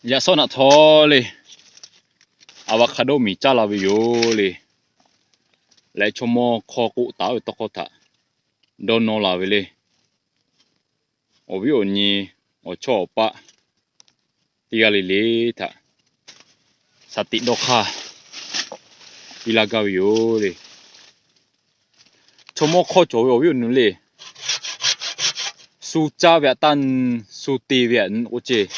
Yaꞈ shawˉ naꞈ htawˇ le, avocado miˬ caˇ la ve yoˬ le. Leh chaw mawˇ hk'aw k'oˆ taˍ ve tawˇ hkawˇ htaꞈ dawˇ nawˇ la ve le. Awˬ viˉ awˬ nyi awˬ chawˇ awˬ paˆ teˇ g'aˇ le le htaꞈ shaˍ tiꞈ dawˇ hk'aˇ piˇ laˇ gaˇ ve yoˬ le. Chaw mawˇ hk'aw cawˬ ve awˬ viˉ awˬ nyi le, shu caˇ ve aꞈ taˇ nyi, shu te ve aꞈ nyi k'oˆ ceˇ.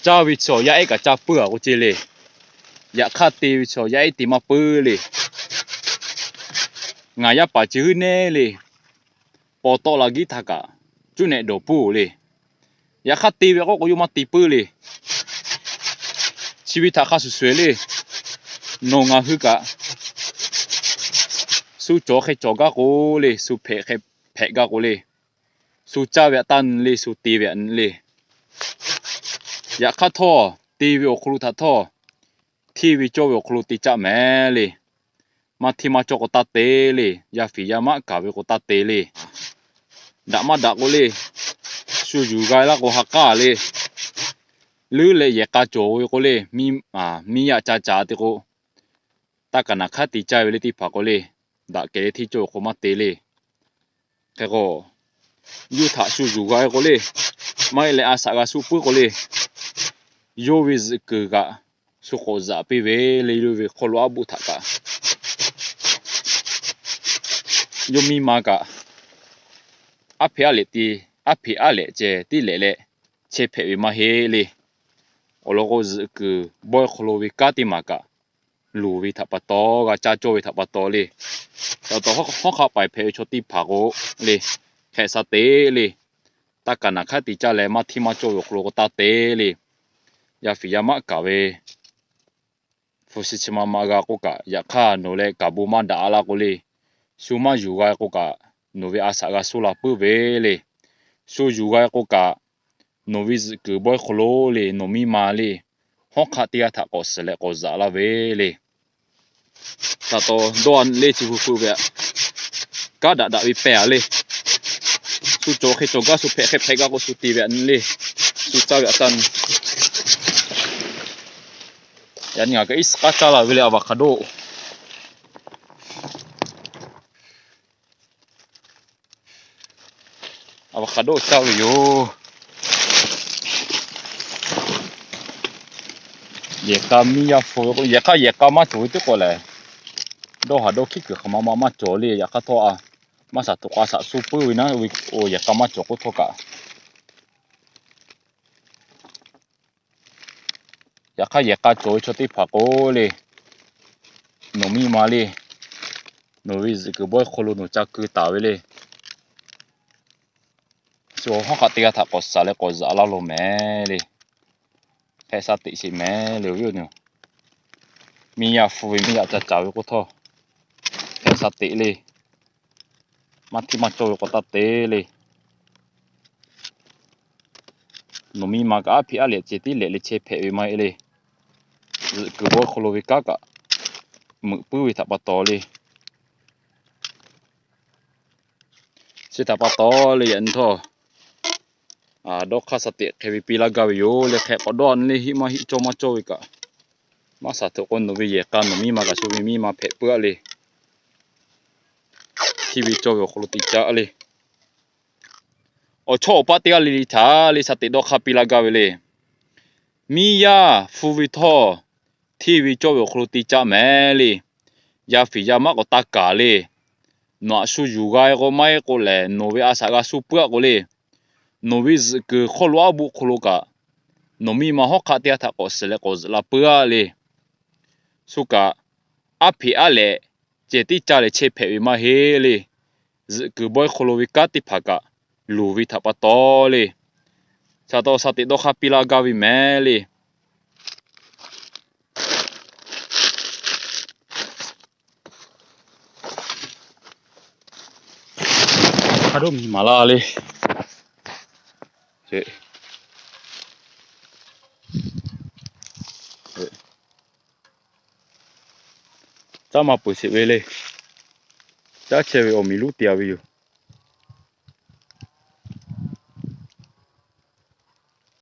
Caˇ ve chaw yaˇ ehˉ kaꞈ caˇ puiˉ a k'oˆ ceˇ le. Yaꞈ hk'aˇ te ve chaw yaˇ ehˉ te maˇ puiˉ le. Ngaˬ yaˇ paˍ chi huiˉ neˉ le, paw tawˆ la giˉ htaˇ kaꞈ cuˉ nehꞈ dawˬ puiˉ oˬ le. Yaꞈ hk'aˇ te ve k'oˆ k'o yawˇ maˇ te puiˉ le. Chi ve htaꞈ hk'a shuˍ shuˍ le, nawˬ ngaˬ hui kaꞈ shu cawˬ hk'e cawˬ gaˇ k'o le, shu hpehꞈ hk'e hpehꞈ gaˇ k'o le, shu caˇ ve aꞈ taˇ nyi le, shu te ve aꞈ nyi le. Yaꞈ hk'aˇ htawˇ, te ve awˬ hk'aw lo htaꞈ htawˇ, hteˇ ve cawˇ ve awˬ hk'aw lo te caˆ mehˍ le. Maˇ hteˇ maˇ cawˇ k'o taˇ te le. Yaˇ fiˍ yaˇ maˆ kaˍ ve k'o taˇ te le. Daꞈ maˇ daꞈ k'o le, shu yuˬ g'a laˇ k'o ha k'aˇ le. Leuˉ leh yehˬ k'a cawˬ ve k'o le, miˇ yaˇ ca caˍ te k'o, taˇ kaˍ naˍ hk'aˉ te caˇ ve le teˇ hpaˍ k'o le, daꞈ kehˬ le hteˇ cawˇ ve k'o maˇ te le. Hk'e k'o, yawˇ htaꞈ shu yuˬ g'a ve k'o le, maˇ heˆ leh a shaꞈ g'a suˆ puiˉ k'o le, yawˇ ve zuhꞈ kuiˬ kaꞈ shu k'awꞈ zaꞈ piˇ ve le. Yawˇ ve hk'aw lo aˉ buˆ htaꞈ kaꞈ yawˇ miˇ ma kaꞈ aˉ hpeꞈ aˉ lehꞈ te, aˉ hpeꞈ aˉ lehꞈ ceh tiˉ lehꞈ leh chehˇ hpehꞈ ve maˇ heˆ le. Awˬ lawn k'o, zuhꞈ kuiˬ bawehˇ hk'aw lo ve kanˉ teˇ maˬ kaꞈ luˬ ve htaꞈ pa taw, g'a caˇ cawˇ ve htaꞈ pa taw le. Taꞈ taw hawˉ hk'aˆ paiˍ hpehꞈ ve chaw teˇ hpaˍ k'o le, hk'e sha teꞈ le. Taˇ kaˍ naˍ hk'aˉ te caˇ leh maˇ hteˇ maˇ cawˇ ve awˬ hk'aw lo k'o taˇ te le. Yaˇ fiˍ yaˇ maˆ kaˍ ve hpu shi chi ma ma g'a k'oˆ kaꞈ, yaꞈ hk'aˇ nawˬ leh kaˍ bon maˇ daꞈ a laˇ k'o le, shu maˇ yuˬ g'a k'oˆ kaꞈ, nawˬ ve a shaꞈ g'a suˆ la puiˉ ve le. Shu yuˬ g'a k'oˆ kaꞈ, nawˬ ve zuhꞈ kuiˬ bawehˇ hk'aw lo le, nawˬ miˇ ma le, hawˉ hk'aˆ teˇ g'aˇ htaꞈ k'awꞈ suhˍ leh k'awꞈ zaꞈ laˇ ve le. Taꞈ taw dawˇ a nyi le, chi hpu hpeuꞈ ve aꞈ, kanˉ daꞈ daꞈ ve pehˬ a le. Shu cawˬ hk'e cawˬ gaˇ, shu hpehꞈ hk'e hpehꞈ gaˇ k'o, shu te ve aꞈ nyi le. Shu caˇ ve aꞈ taˇ nyi. Yaꞈ nyi ngaˬ kaꞈ iˉ suhˍ k'aˉ caˇ la ve le, avocado. Avocado caˇ ve yoˬ. Yehˬ k'a miˇ yaˇ hpu ve k'o, yehˬ k'a yehˬ k'a maˇ cawˬ ve teˇ k'o lehˬ, dawˇ haˍ dawˇ hkiˉ kuiˬ hk'aˬ ma ma maˇ cawˬ le. Yaꞈ hk'aˇ htawˇ a, maˇ shaˍ htoꞈ k'a shaꞈ suˆ puiˉ ve naˉ ve k'o, yehˬ k'a maˇ cawˬ k'oˆ htawˇ kaꞈ, yaꞈ hk'aˇ yehˬ k'a cawˬ ve chaw teˇ hpaˍ k'o le, nawˬ miˇ ma le, nawˬ ve zuhꞈ kuiˬ bawehˇ hk'aw lo nawˬ ca keu taˍ ve le. Shu hawˉ hk'aˆ teˇ g'aˇ htaꞈ k'awꞈ shaˍ leh k'awꞈ zaꞈ laˇ lo mehˍ le. Hpehꞈ sha teꞈ sheˍ mehˍ le, awˬ viˉ awˬ nyi. Miˇ yaˇ hpu ve miˇ yaˇ ca caˍ ve k'oˆ htawˇ, hpehꞈ sha teꞈ le. Maˇ hteˇ maˇ cawˇ ve k'awꞈ taˇ te le. Nawˬ miˇ ma kaꞈ aˉ hpeꞈ aˉ lehꞈ ceh tiˉ lehꞈ leh chehˇ hpehꞈ ve maˇ heˆ le. Zuhꞈ kuiˬ bawehˇ hk'aw lo ve kanˉ kaꞈ meuꞈ puiˉ ve htaꞈ pa taw le. Chi htaꞈ pa taw le, yaꞈ nyi htawˇ dawˇ hk'aˇ sha teꞈ hk'e ve piˇ laˇ gaˇ ve yoˬ le. Hk'e k'awꞈ dawˇ a nyi le, hiˆ maˇ hiˆ cawˇ maˇ cawˇ ve kaꞈ, maˇ shaˍ htoꞈ k'o nawˬ ve yehˬ k'a nawˬ miˇ ma kaꞈ shu ve miˇ ma hpehꞈ puiˉ a le. Hteˇ ve cawˇ ve awˬ hk'aw lo te caˆ le. Awˬ chawˇ awˬ paˆ teˇ g'aˇ le le htaꞈ le sha teꞈ dawˇ hk'aˇ piˇ laˇ gaˇ ve le. Miˇ yaˇ hpu ve htawˇ, hteˇ ve cawˇ ve awˬ hk'aw lo te caˆ mehˍ le. Yaˇ fiˍ yaˇ maˆ k'awꞈ taˇ kaˍ le. Nawˬ aꞈ shu yuˬ g'a e k'o maˇ heˆ k'o lehˬ, nawˬ ve a shaꞈ g'a suˆ puiˉ a k'o le, nawˬ ve zuhꞈ kuiˬ hk'aw lo aˉ buˆ hk'aw lo kaꞈ, nawˬ miˇ ma hawˉ hk'aˆ teˇ g'aˇ htaꞈ k'awꞈ suhˍ leh k'awꞈ zuhꞈ la puiˉ a le. Shu kaꞈ, aˉ hpeꞈ aˉ lehꞈ ceh tiˉ caˇ leh chehˇ hpehꞈ ve maˇ heˆ le. Zuhꞈ kuiˬ bawehˇ hk'aw lo ve kanˉ teˇ hpaˍ kaꞈ luˬ ve htaꞈ pa taw le. Chi htaꞈ taw sha teꞈ dawˇ hk'aˇ piˇ laˇ gaˇ ve mehˍ le. Hk'a dawˇ miˬ maˍ laˇ le. Caˉ maˇ peuˬ sheˍ ve le. Caˉ chehˇ ve awˬ miˬ luˉ te a ve yoˬ.